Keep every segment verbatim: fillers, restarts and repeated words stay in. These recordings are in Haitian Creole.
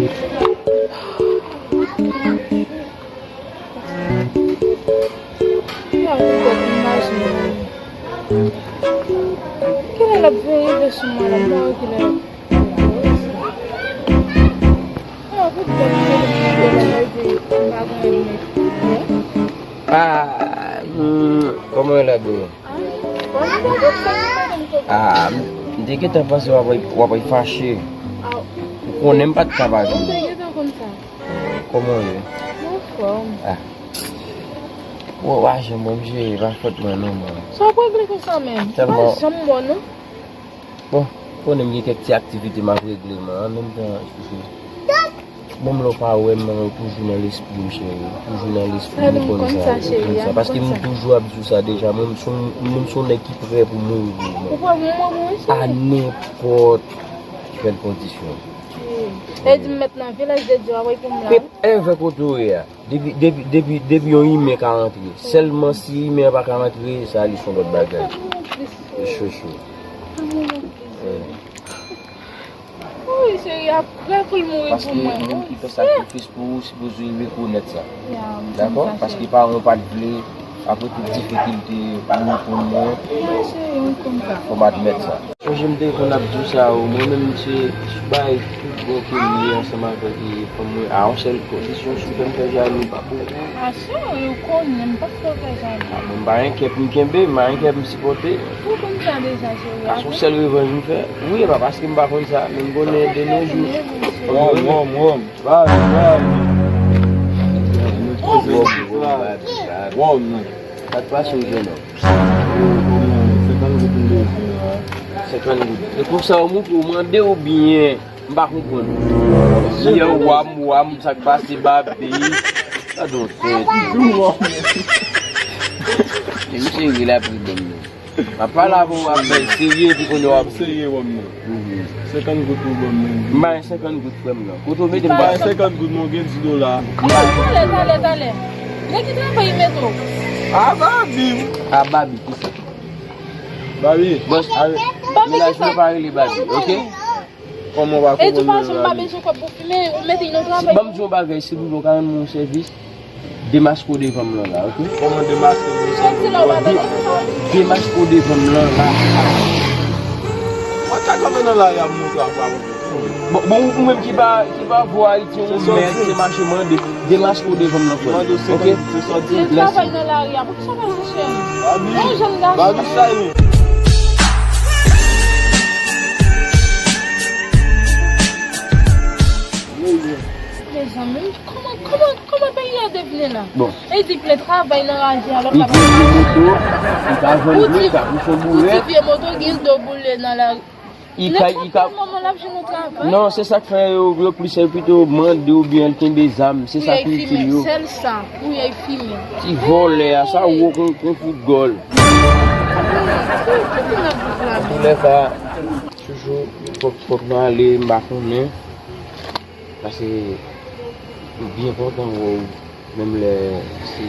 Ki lè pou m fè pou m mache menm? Ki lè l ap vin rive sou mwen la, m pa wè ki lè l ap vin rive sou mwen. Ah, pou m fè m mete m nan bèl la, epi m pa gen anyen m mete. Ah, hmm, kòman w ye la, bro? Ah, m te gentan panse w ap, w ap fache. Ou konnen m pa t ka pa vin. Ou te gentan konn sa. Kòman w ye? Mwen anfòm. Ah. Ou pa janm wè m jere, pa fòt mwen non, man. Sa w ap regle konsa menm? Tèlman. Ou pa janm bon non. Bon, ou konnen m gen kèk ti aktivite m ap regle, man. An menm tan, menm lè w pa wè m, ou toujou nan lespri m, cheri. Ou toujou nan lespri m, ou konn sa, ou konn sa. Paske m toujou ap di w sa deja, mwen, m se yon, mwen, m se yon nèg ki prè pou mouri pou ou, man. Ou prè pou mouri pou mwen, cheri? A nenpòt kèl kondisyon. E di m mèt nan vilaj de Dye, w ap reponn m la, wi. Whatever kote w ye a. Depi, depi, depi, depi yon imen ka rantre. Sèlman si imen an pa ka rantre, sa li se yon lòt bagay. Cho, cho. Wi, cheri a prè pou l mouri pou mwen. Paske moun ki fè sakrifis pou ou sipoze rekonèt sa. Dakò? Paske paran w pa t vle, apre tout difikilte pou reponn mwen, fò m admèt sa. Sonje m te konn ap di w sa, o, mwen menm se bay pi bon ke m ye ansanm avèk fanm mwen. A yon sèl kondisyon, si w fè m fè jalou, pa pou ou. A, cheri, ou konnen m p ap fè w fè jalou. A, mwen m pa gen kè pou m kenbe, m pa gen kè pou m sipòte. Ou konn sa deja, cheri. A se yon sèl revanj m fè. Wi, e pa paske m pa konn sa, men m konnen de nos jours. Wòm, wòm, wòm. Babi, babi. Wòm, non. Sa k pase w, jennonm? Senkant goud m bezwen. Senkant goud. E pou sa w mande w byen? M pa konprann. Yè w a m, w a m, sa k pase, babi? Gade yon tèt. Toujou w a m. E misye rele apre banm nan. M ap pale avè w, w ap fè l serye, epi kounye a w ap. Serye, wòm nan. Senkant goud pou banm nan. M pa gen senkant goud, frè m nan. Kote w mete m? M pa gen senkant goud, men w gen dis dola. Talè, talè, talè. Nan ki travay yo mete w? A, babi. A, babi, kisa? Babi. Bòs, a, mennaj mwen pa rele babi, oke? Kòman w pa konprann mwen, babi? Edikasyon m pa bezwen kòb pou fimen, ou mete yon travay. Ban m di yon bagay, silvouplè, ou ka rann mwen yon sèvis? Demaske w devan m lan la, oke? Kòman demaske m devan w? De-, demaske w devan m lan la. Mwen ta kanpe nan lari a pou montre w a pa konprann. Bon, bon, ou menm ki pa, ki pa vwa Ayiti, ou mèt, se mache mande, demaske w devan m lan, frè m, oke? Se sòti. Travay nan lari a, poukisa w pa mache? Babi, yon jèn gason. Babi, sa ye. Mezanmi, kòman, kòman, kòman peyi a te vini la? Bon. E di plen travay nan raje a, lòt la pa. Li vye moto, li pa vann dlo, li pa pou fon boure. Ou di vye moto, gen dlo boule nan lari. Nenpòt kèl moman l ap jwenn yon travay. Non, se sa k fè yo, yo plis, yo pito mande oubyen kenbe zam, se sa ki itil yo. Sèl sa, pou y al fimen. Ti vòlè a, sa wo kon, kon foutgòl. Antoulèka, toujou, fòk, fòk nou ale, m pa konnen. Paske m byen kontan wè w, menm lè se,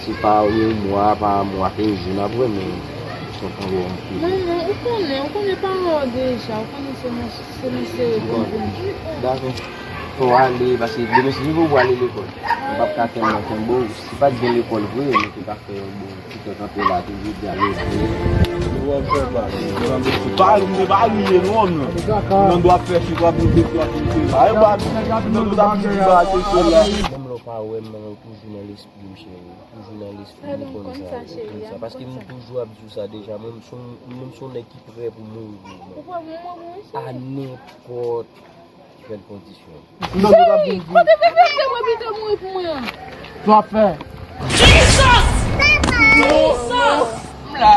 se pa yon mwa, pa mwa, kenz jou n ap wè, men m kontan wè w anpil. Manman, ou konnen, ou konnen paran w deja, ou konnen se nan, se nan sere pou m vin. Dakò. Fò w ale, paske demen se jou pou w ale lekòl. M p ap ka tèlman kenbe w. Si pa t gen lekòl vre, nou te ka fè yon bon. Ti kè kanpe la, toujou di a leve. Yo wè m fè bal. Bal, m te bal li ye non, non. Nan dwa fè chita pou te fè pou te. Ay, bal, nan dwa fè chita pou te la. Menm lè w pa wè m, ou toujou nan lespri m, cheri. Ou toujou nan lespri m, ou konn sa, ou konn sa. Paske m toujou ap di w sa deja, mwen, m se yon, mwen, m se yon nèg ki prè pou mouri pou ou, man. Ou prè pou mouri pou mwen, cheri? A nenpòt kèl kondisyon. Cheri, kote bebe te mwen pito mouri pou mwen an? Sa w ap fè? Jesus! Jesus! M la.